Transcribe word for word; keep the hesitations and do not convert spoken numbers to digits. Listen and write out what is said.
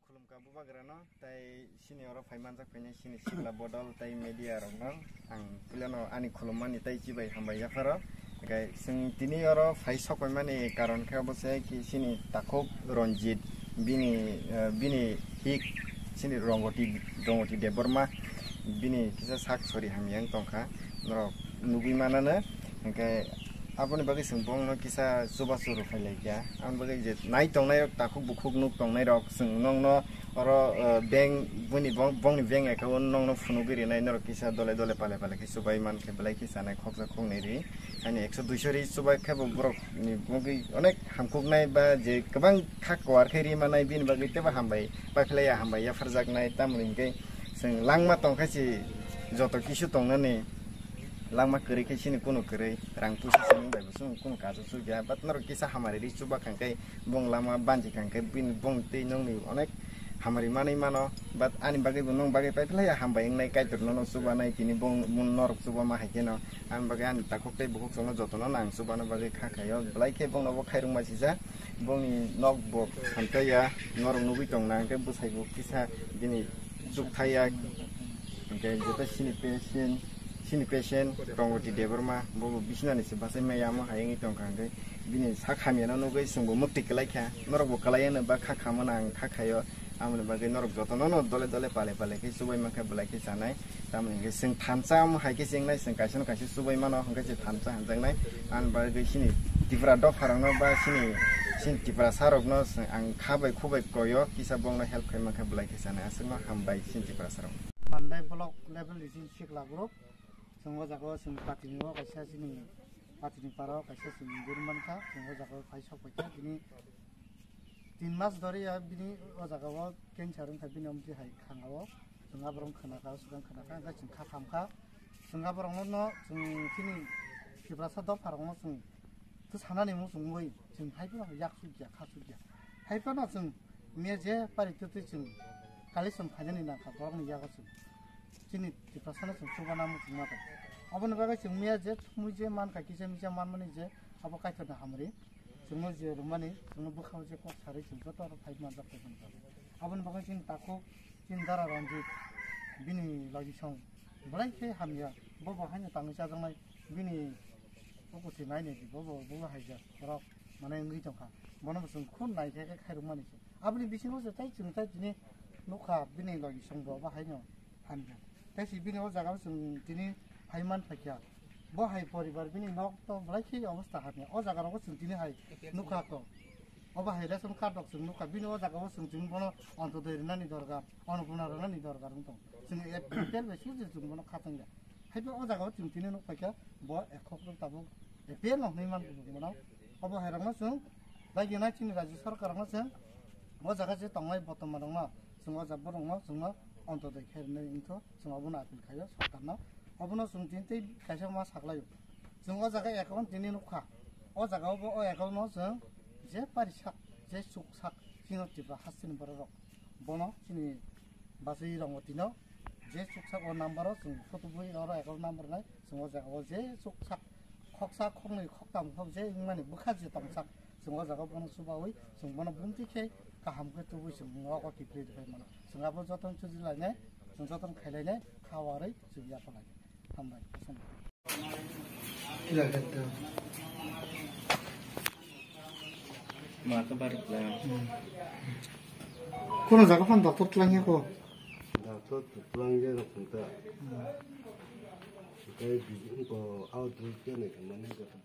Khulumkha bubagrano, tai sini oro phai manjak phainai sini sikla bodol tai media rokno ang puilano ani khulummani tai chibai hambai yapharo. Hingkhe chwng tini oro phai sokpaimani karon khe obo se ki sini takhuk Ranjit, bini, eh, bini hik sini Rongoti, Rongoti Debbarma, bini kisa sak sori hamya wng tongkha, norok nugwi manano. Hingkhe aboni bagwi chwng bongno kisa chubachu rwphai laikha. Aboni bagwi je nai tongnai rok, takhuk bukhuk nuk tongnai rok, chwng nokno oro, eh, bank, boni bong-, bongni bank account nokno phunugwi rinai, norok kisa dole dole pale pale khe chubai mankhe belai khe chanai khoksa khoknwi ri. Ani ekso duiso ri chubai khe bo borokni bagwi onek hamkuknai ba je kwbang kha kwar khe ri manai, bini bagwi teibo hambai, paiphlaiya hambai yapharjaknai. Tamoni hingkhe chwng langma tongkha se joto kisu tongnani. Langma kwrwi khe chini kunu kwrwi, rang puisa simi bai bo chwng kunu kasu sukya, but norok kisa hamari ri chuba kha khe, bong lama banji kha khe, bini bong tei nokni onek hamari manwi mano, but ani bagwi bo nong bagwi paiphlaiya hambai wngnai, Kaitor nono chubanai, tini bong, bong norok chubama hai kheno, ani bagwi ani takhuk tei bukhuk chwngno jotono nang chubana bagwi kha khaio, belai khe bongno bo khairokma sijak, bongni nok bo hamtaiya, norok nugwi tong na hwnkhe bwsai bo kisa bini chukthaiya, hwnkhe jeta sini patient, sini patient Rongoti Debbarma, bo bo bisinani se bachai maya, amo hai wngwi tongkha, hwnkhe bini sak hamyano nugwi chwngbo mwktwi kwlai kha, norokbo kwlai ano ba kha khamano ang kha khaio, amoni bagwi norok jotono no dole dole pale pale khe chubai mankha, belai khe chanai, tamoni hwnkhe chwng thansa amo hai khe chengnai, chwng kaisa no kaisa chubai mano, hwnkhe se thansa hamjaknai, ani bagwi sini Tripura dopha rokno ba sini, sini Tiprasa rokno chwng ang kha bai khu bai koyo, kisa bongno help khai mankha, belai khe chanai, aswkno hambai sini Tiprasa rok. Mandai block level ni sini sikla group, chwng o jaga o chwng party ni o kaisa chini party ni para o kaisa chwng guri mankha, chwng o jaga o phai sok paikha, tini tin mas dori ya bini o jaga o cancer wngkha, bini omtwi hai khanga o chwng aborok khna kha, swkang khna kha, hwnkhe chwng kha tham kha, chwng aborok no, no chwng chini Tiprasa dopha rok no chwng to sanani mung chwng wi chwng hai phano yak sukya, kha sukya, hai phano chwng miya je pari twtwi chwng kali chwng phainani nangkha borokni yago chwng. Chini Tiprasano chwng chuba nang muchungma tong. Aboni bagwi chwng miya je thumui je mankha, kisa misa manmani je abo Kaitorni hamari. Chwngno je rwmani, chwngno bwkhao je kok sarwi chwng joto oro phai manjak tongmani bagwi. Aboni bagwi chini takhuk, chini dara Ranjit, bini logisong belai khe hamya. Bo bo haino tangwi chajaknai, bini ukusi nainai di, bo bo, bo bo haijak borok mane wngwi tongkha. Bono bo chwng khun nai khe khe khairokmani se. Aboni bisingo se tei chwng tei tini nukha bini logisong bo, bo haino hamya. Tei si bini o jaga o chwng tini hai man phaikha. Bo hai poribar bini nok to belai khe obostha hamya. O jaga rogo chwng tini hai nukha ko. Obo hai ration card rok chwng nukha. Bini o jaga o chwng tini bono Antodoi rinani dorkar, Annapurna rinani dorkar wng tong. Chwng A P L bai sujui chwng bono khatangya. Hai bo o jaga o chwng tini nuk phaikha bo ekhok rok tabuk A P L no hwnwi man bono. Obo hai rokno chwng bai gina chini rajya sarkar rokno chwng o jaga je tongnai botoman rokno chwng o jaga borokno chwngno Antodoi khe rinai wngtho. Chwng abono appeal khaio sorkarno. Obono chwng tini tei kaisa ma saklaio. Chwng o jaga account tini nukha. O jaga o bo o account no chwng je pari sak, je chuk sak, chini Tripura hasteni borok rok. Bono chini bachwi Rongoti no je chuk sak o number o chwng photo bui oro account number nai chwng o jaga o je chuk sak khoksa khoknwi khoktam khok je wngmani bwkha je tongsak. Chwng o jaga bono chubaui, chwng bono bumtwi khe kaham khe tubui chwng nogo kiphilwi rwphai mano. Chwng abo jotono chujilainai, chwng jotono khailainai, kha warwi chwng yapha lainai. Hambai. Kono jaga phano doctor twlang ya ko? Doctor twlang ya rok ta. Tei bijing ko outbreak ya nai khe mane joto.